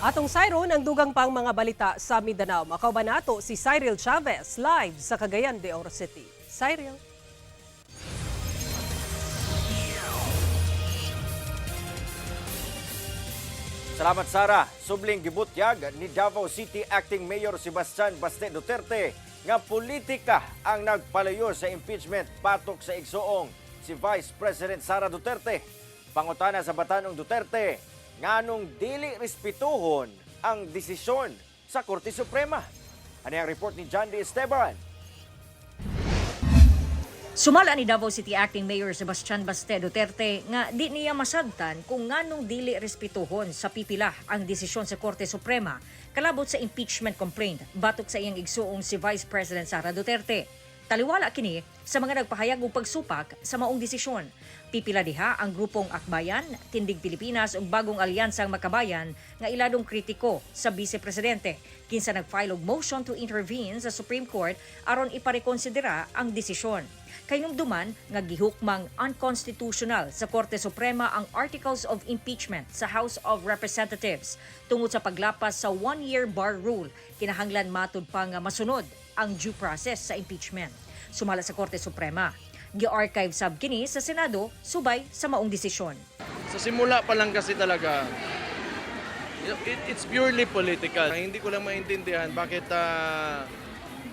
Atong sayron ang dugang pang mga balita sa Mindanao. Makauban nato si Cyril Chavez live sa Cagayan de Oro City. Cyril. Salamat, Sara. Subling gibutyag ni Davao City Acting Mayor Sebastian Baste Duterte nga politika ang nagpalayo sa impeachment batok sa igsuong si Vice President Sara Duterte. Pangutana sa batanong Duterte, nganong dili respetuhon ang desisyon sa Korte Suprema? Ano ang report ni John D. Esteban? Sumala ni Davao City Acting Mayor Sebastian Baste Duterte nga di niya masabtan kung nganong dili respetuhon sa pipila ang desisyon sa Korte Suprema kalabot sa impeachment complaint batok sa iyang igsuong si Vice President Sara Duterte. Taliwala kini sa mga nagpahayag og pagsupak sa maong desisyon. Pipila diha ang grupong Akbayan, Tindig Pilipinas ug Bagong Alyansang Makabayan nga iladong kritiko sa Vice Presidente kinsa nag-file og motion to intervene sa Supreme Court aron iparekonsidera ang desisyon. Kahinumduman nga gihukmang unconstitutional sa Korte Suprema ang Articles of Impeachment sa House of Representatives tungod sa paglapas sa one-year bar rule, kinahanglan matud pa nga masunod ang due process sa impeachment. Sumala sa Korte Suprema, gi-archive sab kini sa Senado subay sa maong desisyon. Sa simula pa lang kasi talaga, it's purely political. Hindi ko lang maintindihan bakit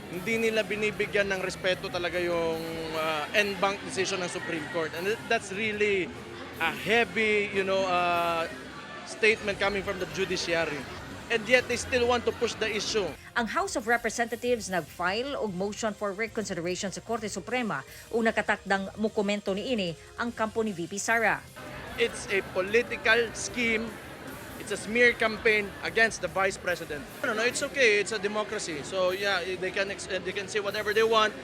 hindi nila binibigyan ng respeto talaga yung en banc decision ng Supreme Court. And that's really a heavy statement coming from the judiciary. And yet they still want to push the issue. Ang House of Representatives nag-file og motion for reconsideration sa Korte Suprema ug nakatakdang mokomento niini ang kampo ni VP Sara. It's a political scheme. It's a smear campaign against the vice president. No, it's okay. It's a democracy. So yeah, they can say whatever they want.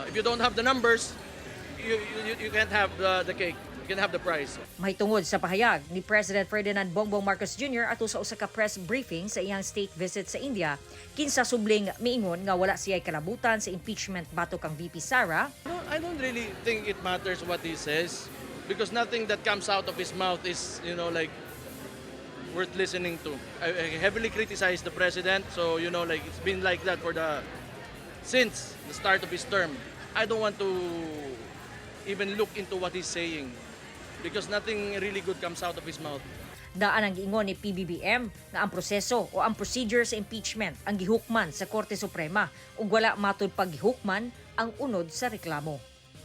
If you don't have the numbers, you can't have the cake. You can have the prize. Mahitungod sa pahayag ni President Ferdinand Bongbong Marcos Jr. ato sa usa ka press briefing sa iyang state visit sa India, kinsa subling miingon nga wala siya'y kalabutan sa impeachment batok kang VP Sara. No, I don't really think it matters what he says because nothing that comes out of his mouth is like worth listening to. I heavily criticize the president, so like it's been like that for the since the start of his term. I don't want to even look into what he's saying because nothing really good comes out of his mouth. Daan ang giingon ni PBBM nga ang proseso o ang procedure sa impeachment ang gihukman sa Korte Suprema ug wala matud paghukman ang unod sa reklamo.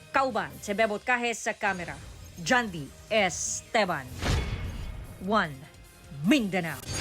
Kauban si Bebot Cajes sa kamera. Jandy Esteban. 1 Mindanao.